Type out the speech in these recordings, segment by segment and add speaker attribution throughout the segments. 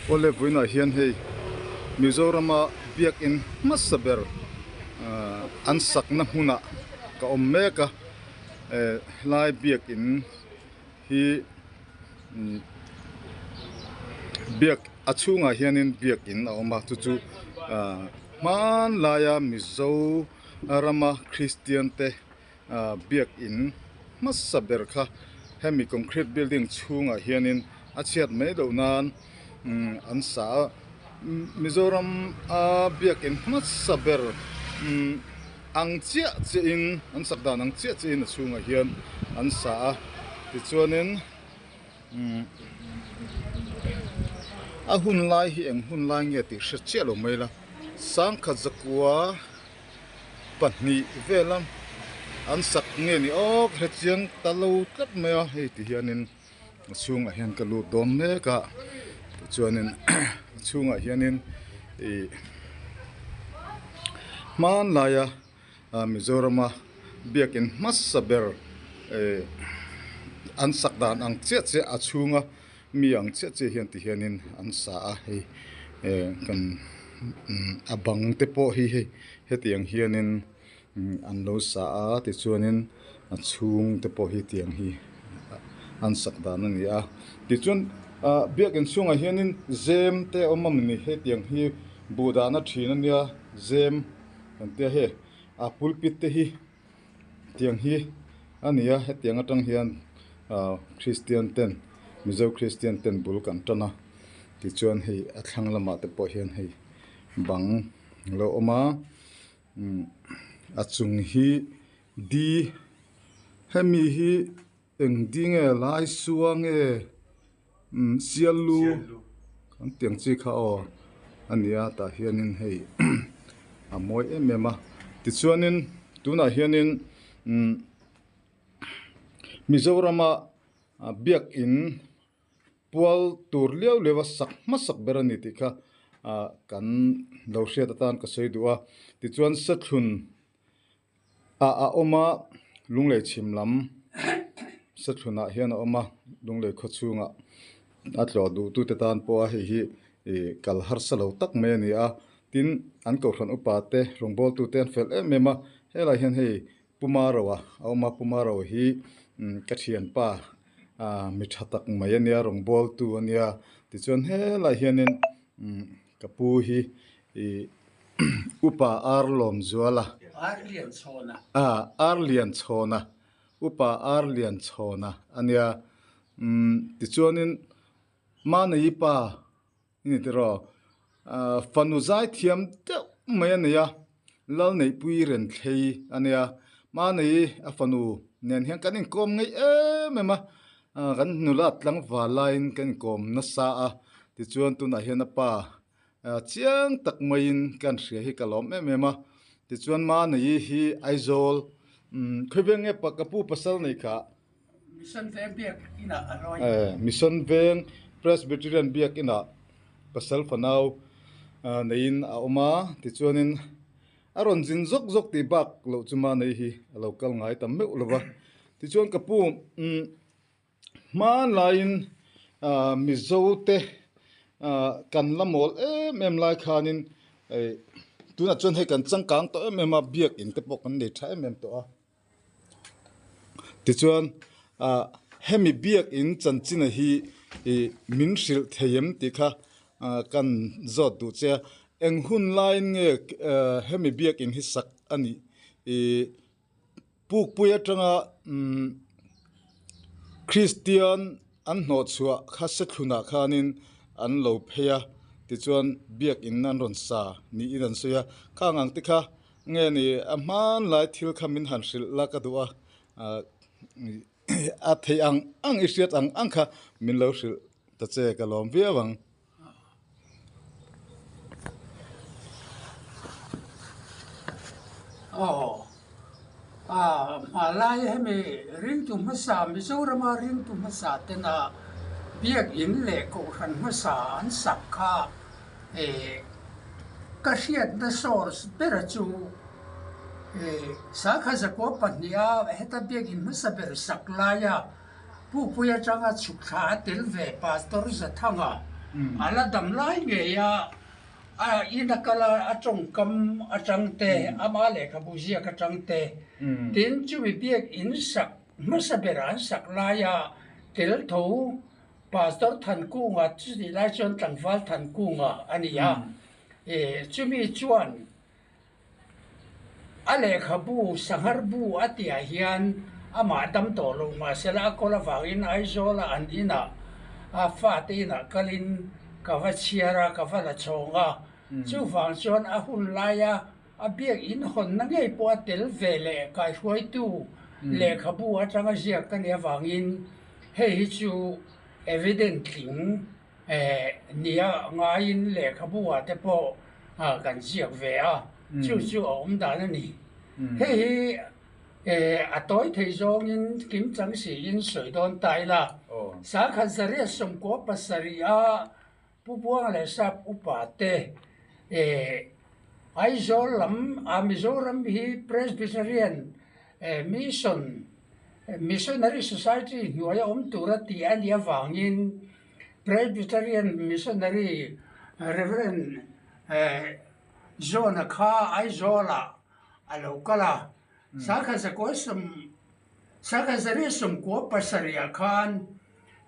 Speaker 1: Awle vawiinah hian hei Mizorama biakin hmasa ber an sakna hmunah ka awm mek a helai biakin hi biak a chhungah hianin biakin a awm a chu chu hmanlaia Mizo rama Kristian te biakin hmasa ber kha hemi concrete building chhungah hianin a chhiat mai loh nan an sa a Mizoram a biakin hmasa ber ang chiah chiah in an sak dan ang chiah chiah in a chhungah hian an sa a tichuanin a hun lai hi eng hun lai nge tih hre chiah lo mai la sangkhat zakua. pahnih vela an sak nge ni awk he chiang ta lo tlat mai a hei ti hianin a chhungah hian ka lut dawn mek a tichuanin a chhungah hianin ih hmanlaia Mizorama biakin hmasa ber eh an sak dan ang chiah chiah a chhunga mi ang chiah chiah hian ti hianin an sa a hei eh kan a bang te pawh hi hei hetiang hianin an lo sa a tichuanin a chhung te pawh hi tiang hi an sak dan a ni a tichuan ah biakin chhungah hianin zem te a awm a mawni hetiang hi buh dahna thin a nia zem kan tia hei a pulpit te hi. Tiang hi a ni a hetiang atang hian ah Christian ten Mizo Christian ten bul kan tan a tichuan hei a thlang lamah te pawh hian hei bang a lo awm a umm a chung hi di hemi hi eng di nge lai sua nge. Umm sial lu kan tih ang chi kha aw a ni a tah hianin hei a mawi em em a tichuanin tunah hianin umm Mizorama biakin pual tur liau liau a sak hmasak ber a ni tih kha ah kan lo hriat atan ka sawi duh a tichuan sathlun. Ah a awm a lunglei chhim lam sathlunah hian a awm a lunglei khaw chhungah a tlawh duh tute tan pawh a hei hi ih kal harsa lo tak mai a ni a tin an kohhran upa te rawngbâwl tute an fel em em a helaiah hian hei Puma Roa a awm a Puma Roa hi ka thianpa ah mi tha tak mai a nia rawngbâwl tu a nia tichuan helaiah hianin ka pu hi ih Upa Ar Lawmzuala Ah Ar Lianchhawna Upa Ar Lianchhawna a nia umm tichuanin Manei pa i ni tiraw ah fanu zaithiam deuh mai a nei a Lalneihpui Renthlei a nia Manei a fanu nen hian kan inkawm ngei em em a ah kan nula tlangval laiin kan inkawm nasa a tichuan tunah hian a pa Chiang tak maiin kan hria hi ka lawm em em a, tichuan Manei hi Aizawl khawi veng nge ka pu pasal nei kha?
Speaker 2: Mission Veng biak inah a lawi.
Speaker 1: Mission Veng Presbyterian biak inah pasal fanau neiin a awm a, tichuanin a rawn zin zawk zawk tih bak loh chu Manei hi a lo kal ngai ta meuh lo va, tichuan ka pu Hmanlaiin Mizote kan la mawl em em lai khanin tunah chuan hei kan changkang tawh em em a, biakin te pawh kan nei tha em em tawh a. Tichuan hemi biakin chanchina hi min hrilh thei em tih kha kan zawt duh che a, eng hun laiin nge hemi biakin hi sak a nih? Pukpui atanga Kristian an hnawhchhuah kha Sethlunah khanin an lo phei a, tichuan biakin an rawn sa niin an sawi a, khang ang te kha nge ni a hmanlai thil kha min han hrilh la ka duh a, a theih ang ang i hriat ang ang kha min lo hrilh ta che ka lawm viau ang.
Speaker 2: Aw a hmalai hemi ringtu hmasa Mizorama ringtu hmasa tena biakin leh kohhran hmasa an sak kha eh ka hriatna source bera chu eh Sakha Zakua pahniha heta biakin hmasa ber sak laia Pupui atanga chhuk thla a tel ve Pastor Zathanga. A la dam lai ngei a, a ina kal a, a tawngkam atang te, ama lehkhabu ziak atang te, tin chumi biak in sak hmasa ber an sak laia tel tho Pastor Thankunga chutih lai chuan tlangval Thankunga a ni a, chumi chuan A lehkhabu Sanghar bu a tihah hian amah dam tawh lo mahsela a kawl avangin Aizawla an inah a fate inah kalin ka va chhiar a, ka va la chhawng a. Chuvang chuan a hun laia a biak inhawnna ngei pawh a tel ve leh kaihruaitu lehkhabu atanga ziak ka nih avangin hei hi chu evident tling Nia ngaiin lehkhabu ah te pawh kan ziak ve a, chu chu a awm dan a ni. Hei hi a tawi thei zawngin kim chang siin sawi dawn ta ila, Sangkhat Zariat sawmkua pasarih a Pu Buang leh Sap upa te Aizawl lam a Mizoram hi Presbyterian Mission Missionary Society hnuaia awm tura tih a nih avangin Presbyterian Missionary Rev. John-a kha Aizawlah a lo kal a. Sangkhat zakua sawm Sangkhat zariat sawmkua pasarihah khan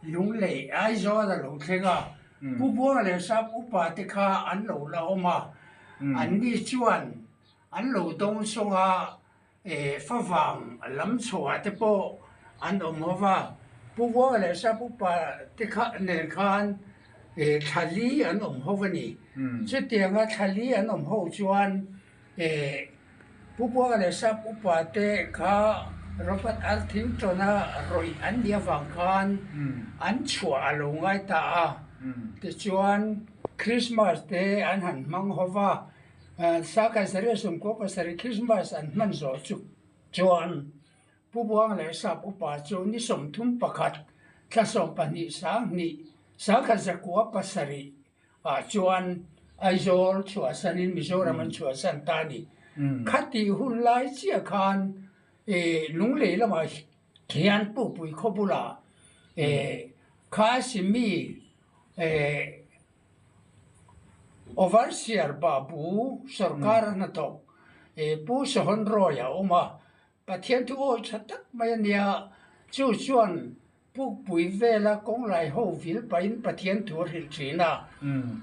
Speaker 2: Lunglei Aizawl a lo thleng a. Pu Buanga leh Sap upa te kha an lo la awm a. Anni chuan an lo dawng sawng a. Favang lam chhuah te pawh an awm ho va, Pu Vuanga leh Sap upa te kha nen khan thla li an awm ho a ni. Chutianga thla li an awm ho chuan Pu Buanga leh Sap upa te kha Robert Arthington-a rawih an nih avang khan an chhuah a lo ngai ta a. Tichuan Christmas te an han hmang ho va. Sangkhat sarih sawmkua pasarih Christmas an hman zawh chu chuan Pu Buang leh Sap upa chu ni 31 thla 12 sanghnih sangkhat zakua pasarih ah chuan Aizawl chhuahsanin Mizoram an chhuahsan ta a ni. Khatih hun lai chiah khan Lunglei lamah hian Pukpui khaw bulah Khasimi Overseer Babu sorkar a hnathawk Pu Sohon Roy a awm a, Pathian thu awi tha tak mai a nia, chu chuan Pukpui vela kawnglai ho vil pahin Pathian thu a hrilh thin a,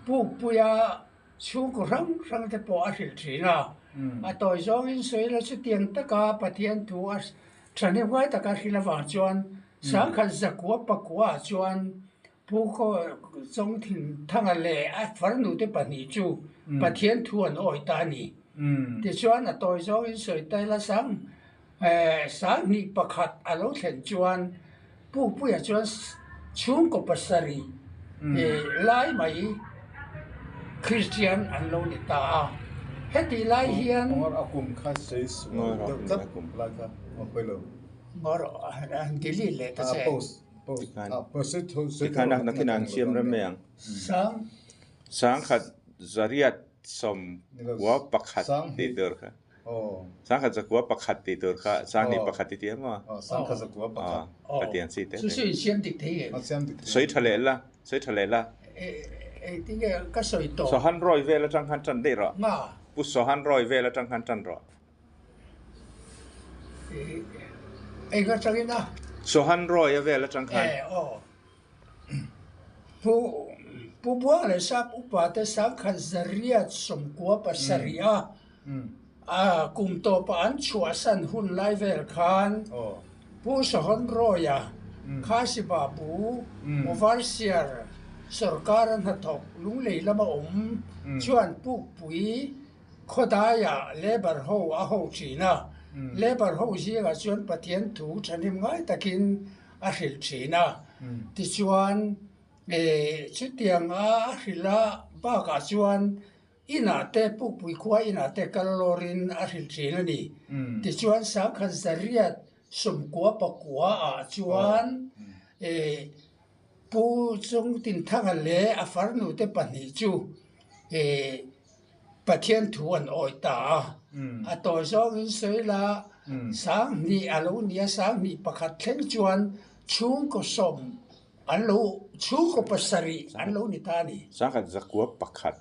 Speaker 2: Pukpuia chhungkaw hrang hrang te pawh a hrilh thin a, a tawi zawngin sawi la chutiang taka Pathian thu a thahnemngai taka hrilh avang chuan 1000 zakua pakua ah chuan Pu Chawngthinthanga leh a farnute pahnih chu Pathian thu an awi ta a ni. Tichuan a tawi zawngin sawi ta ila sang 1001 a lo thlen chuan Pu Puia chuan chhungkaw pasarih lai mai Kristian an lo ni ta a. Hetih lai hian.
Speaker 1: A kum kha sawi sual deuh tlat lai kha a pawi lo.
Speaker 2: An delete leh ta che.
Speaker 3: Tikhan nakin an siam rem mai ang. 1000 zariat 91 tih tur kha. 1000 zakua pakhat tih tur kha 1001 ti tia maw? Ka ti ang chi te. Sawi tha leh la, sawi tha leh la. Sohan Roy vel atang khan tan daih rawh. Pu Sohan Roy vel atang khan tan rawh.
Speaker 2: Eng atangin a?
Speaker 3: Sohan Roy a vel atang khan.
Speaker 2: Eh aw. Pu Pu Buang leh Sap upa te 1000 zariat 97 a a kum tawpa an chhuahsan hun lai vel khan Pu Sohan Roy a Khasi Babu Overseer sorkar a hnathawk Lunglei lama awm chuan Pukpui Khawdaiah labour ho a ho thin a, labour ho zingah chuan Pathian thu thahnem ngai takin a hrilh thin a. Tichuan, chutiang a hrilh a bakah chuan inah te Pukpui khua inah te kal lawrin a hrilh thin a ni. Tichuan, 1000 zariat 99 ah chuan Pu Chungtinthanga leh a farnu te pahnih chu Pathian thu an awi ta a, a tawi zawngin sawi la, 1000 a lo nia, 1001 thleng chuan chhungkaw sawm An lo chhungkaw pasarih an lo ni ta a ni.
Speaker 3: 1101.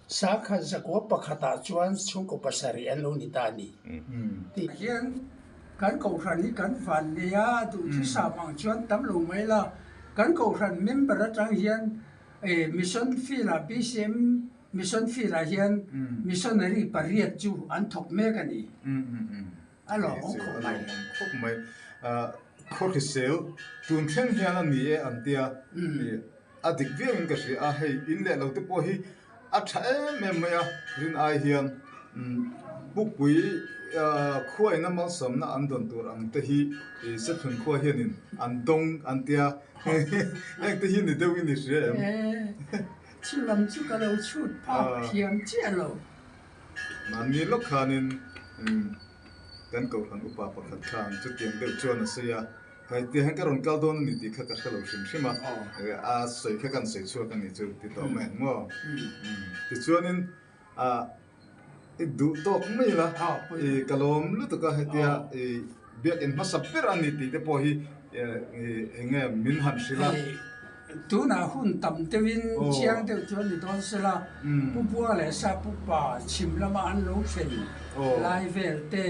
Speaker 2: 1101 ah chuan chhungkaw pasarih an lo ni ta a ni. Tih hian kan kohhran hi kan van nei a, duhthusam ang chuan tam lo mai la. Kan kohhran member atang hian Mission Field ah BCM Mission Field ah hian Missionary pariat chu an thawk mek a ni. A lawmawm khawp mai.
Speaker 1: A lawmawm khawp mai. Khaw hrisel tun thleng hian a ni e an tia. A dik viauin ka hria a, hei in leh lo te pawh hi a tha em em mai a, rin ai hian Pukpui khuaina malsawmna an dawn tur ang te hi Sethlun khua hianin an dawng an tia, heng te hi ni deuhin i hria em?
Speaker 2: Chu lam chu ka lo chhut phak thiam chiah lo.
Speaker 1: Mahni lawk khanin kan kohhran upa pakhat khan chutiang deuh chuan a sawi a, hei tiang hian ka rawn kal dawn a ni tih kha ka hre lo hrim hrim a, a sawi kha kan sawi chhuak a ni chu ti tawh mai ang maw? Tichuanin i duh tawk mai la, i ka lawm lutuk a hetia i biakin hmasa ber a ni tih te pawh hi eng nge min han hrilh a.
Speaker 2: Tunah hun tam deuhin chiang deuh chuan ni dawn sela, Pu Bua leh Sap Upa chhim lama an lo thlen lai vel te,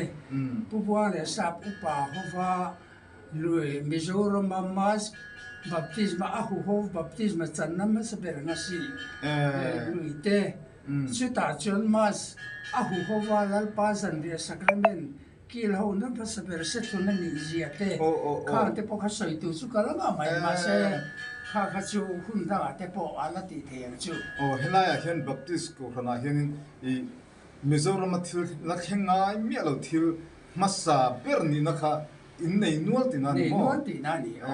Speaker 2: Pu Bua leh Sap Upa hova lui Mizorama Mass Baptisma a huho baptisma channa hmasa ber anga si lui te, chutah chuan Mass a huhova Lalpa Zanriah Sacrament Kil ho na hmasa ber se thlun a nih zia te, khang te pawh kha sawi tur chu ka la ngah mai, mahse kha kha chu hun dangah te pawh a la tih thei ang chu.
Speaker 1: Aw, helaiah hian Baptist Kohhranah hianin i Mizorama thil la thleng ngai miah lo thil hmasa ber nihna kha in nei nual tihna a ni maw?
Speaker 2: Nei nual tihna a ni, aw.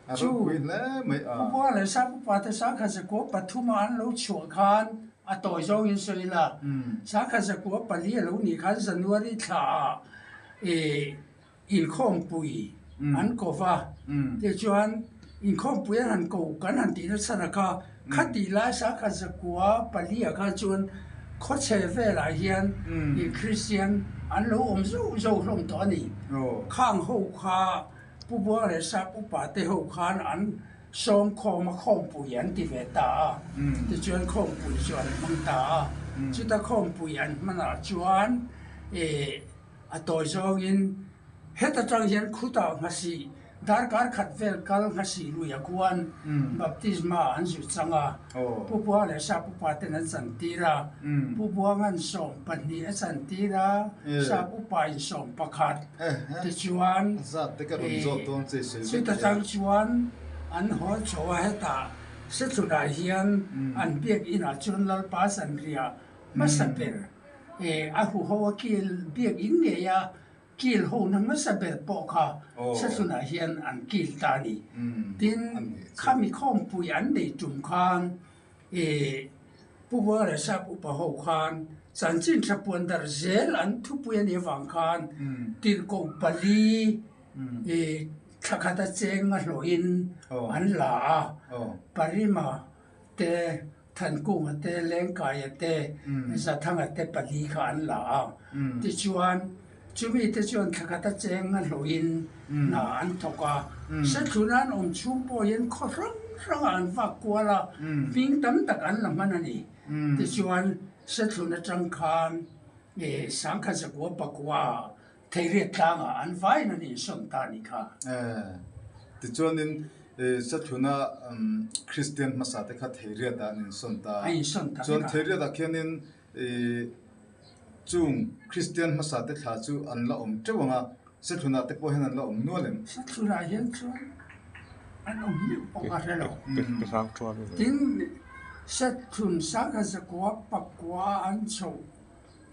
Speaker 1: A ropui hle mai a.
Speaker 2: Pu Bua leh Sap upa te 1103 a an lo chhuah khan a tawi zawngin sawi ila, 1104 a lo nih khan January thla ah inkhawmpui an ko va, tichuan inkhawmpui an han ko kan han tih nasa na kha, khatih lai 1104 ah khan chuan khawchhe velah hian Kristian an lo awm zauh zauh hlawm tawh a ni. Khang ho kha Pu Buang leh Sap upa te ho khan an sawm khawm a, khawmpui an ti ve ta a. Tichuan khawmpui chu an hmang ta a. Chuta khawmpui an hmanah chuan a tawi zawngin heta tang hian khutah nghasih darkar khat vel kal nghasih lui a khuan baptisma an zut chang a. Pu Buang leh Sap upa ten an chantir a. Pu Buanga'n 12 a chantir a, Sap upa in 11. Tichuan, chuta tang chuan an haw chho a, hetah Sethlunah hian an biakinn ah chuan Lalpa zanriah hmasa ber a huho a kil biakinn ngei a kil hona hmasa ber pawh kha Sethlunah hian an kil ta a ni. Tin, khami khawmpui an nei tum khan Pu Buang leh Sap upa ho khan chanchin tha puan darh zel an thupui a nih avang khan tirhkoh pali thla khat a cheng a hlawhin an la a, Parima te, Thankunga te, Lengkaia te, Zathanga te pali kha an la a. Tichuan chumi te chuan thla khat a cheng a hlawhin hna an thawk a. Sethlun an awm chhung pawh hian khaw hrang hrangah an vak kual a, hming tam tak an la hman a ni. Tichuan Sethlun atang khan 1109 ah Theiriat tlangah an vaiin an insawn ta a nih kha.
Speaker 1: Tichuanin Sethluna Kristian hmasa te kha Theiriatah an insawn ta a.
Speaker 2: An insawn ta vek a.
Speaker 1: Chuan Theiriatah khianin Chung Kristian hmasa te thla chu an la awm teuh ang a, Sethlunah te pawh hian an la awm nual em?
Speaker 2: Sethlunah hian chuan an awm meuh pawh ka hre lo. Tin, Sethlun 1909 a an chhoh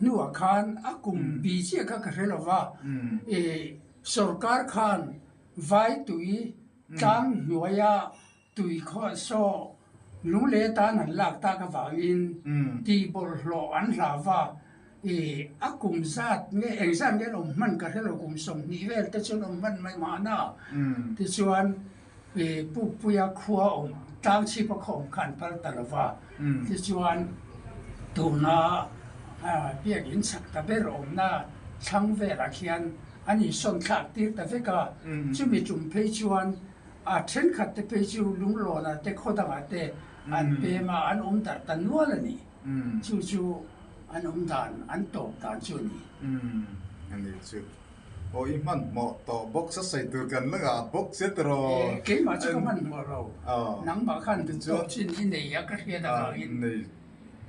Speaker 2: hnuah khan a kum bi chiah kha ka hre lo va, sorkar khan vai tui tlang hnuaia Tui khawh saw lunglei atan an lak tak avangin tih bawlhhlawh an hlau va, i a kum zat nge eng zat nge an awm hman ka hre lo kum 20 vel te chuan awm hman mai mahna. Tichuan i Pukpuia khua awm Tlangchhipa khaw awm kha an phal ta lo va, tichuan tuna biakinn chak ta ber awmna thlang velah khian an insawn thlak tir ta vek a, chumi tum phei chuan. A thenkhat te phei chu lunglawnah te khaw dangah te an pem a, an awm darh ta nual a ni. Chu chu an awm dan, an tawp dan chu a ni.
Speaker 1: A ni chu. Aw i hmanhmawh tawh bawk sa sawi tur kan la ngah bawk che tiraw?
Speaker 2: E, keimah chu ka hmanhmawh lo. Nangmah khan duh tawk chin i nei a ka hriat avangin.
Speaker 1: Nei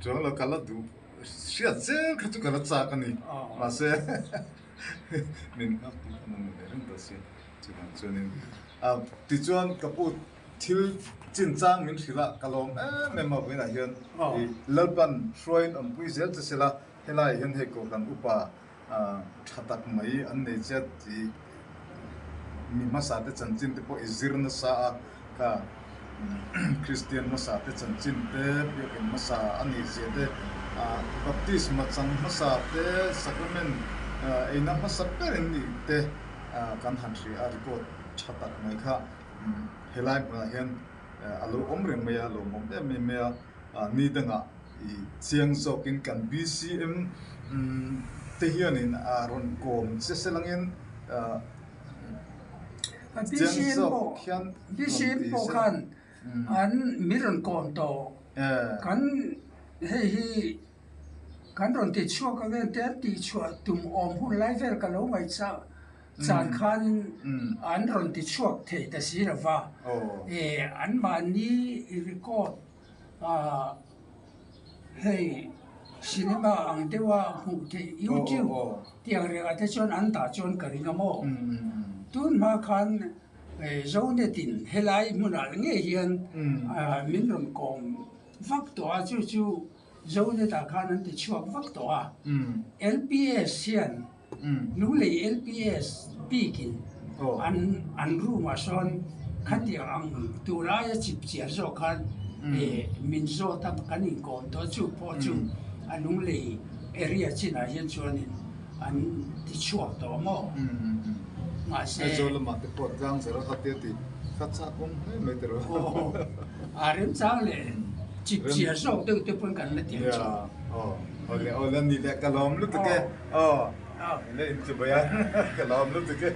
Speaker 1: chuang lo ka la duh hriat zel kha chu ka la chak a ni. Mahse min nghak tih kha nang ve reng ta si. Chuvang chuanin tichuan ka pu thil chinchang min hrilh a, ka lawm em em a vawiinah hian i Lalpan hruaiin awmpui zel che sela helaiah hian hei Kohhran upa tha tak mai an nei che tih mi hmasa te chanchin te pawh i zir nasa a, kha Kristian hmasa te chanchin te, biakin hmasa a nih zia te, baptisma chang hmasa te, sacrament eina hmasa berin nih te kan han hria a, record tha tak mai kha helai hmunah hian a lo awm reng mai a, lawmawm em em mai a, ni dangah i chiang zawkin kan BCM te hianin a rawn kawm che se langin chiang zawk hian
Speaker 2: BCM pawh khan an mi rawn kawm tawh kan hei hi Kan rawn ti chhuak ang em te an tih chhuah tum awm hun lai vel ka lo ngaihchah chan khanin an rawn ti chhuak thei ta si lo va. Anmahni record hei cinema ang deuha hmuh theih youtube tih ang rengah te chuan an dah chuan ka ring a maw. Tun hma khan Zonetin helai hmunah ngei hian min rawn kawm vak tawh a, chu chu Zonetah khan an ti chhuak vak tawh a. LPS hian Lunglei LPS bikin an an room ah sawn khatiang ang tur aia chip chiar zawk khan min zawt a kan inkawm tawh a, chu pawh chu a Lunglei area chinah hian chuanin an ti chhuak tawh maw?
Speaker 1: Mahse. Aizawl lamah te pawh tlang zar a khatia tih kha chak awm hle mai tiraw.
Speaker 2: A remchang leh chipchiar zawk deuh te pawn kan la ti ang chu.
Speaker 1: Aw awle awle ni leh ka lawm lutuk e. Aw le in chu bai a ka lawm lutuk e.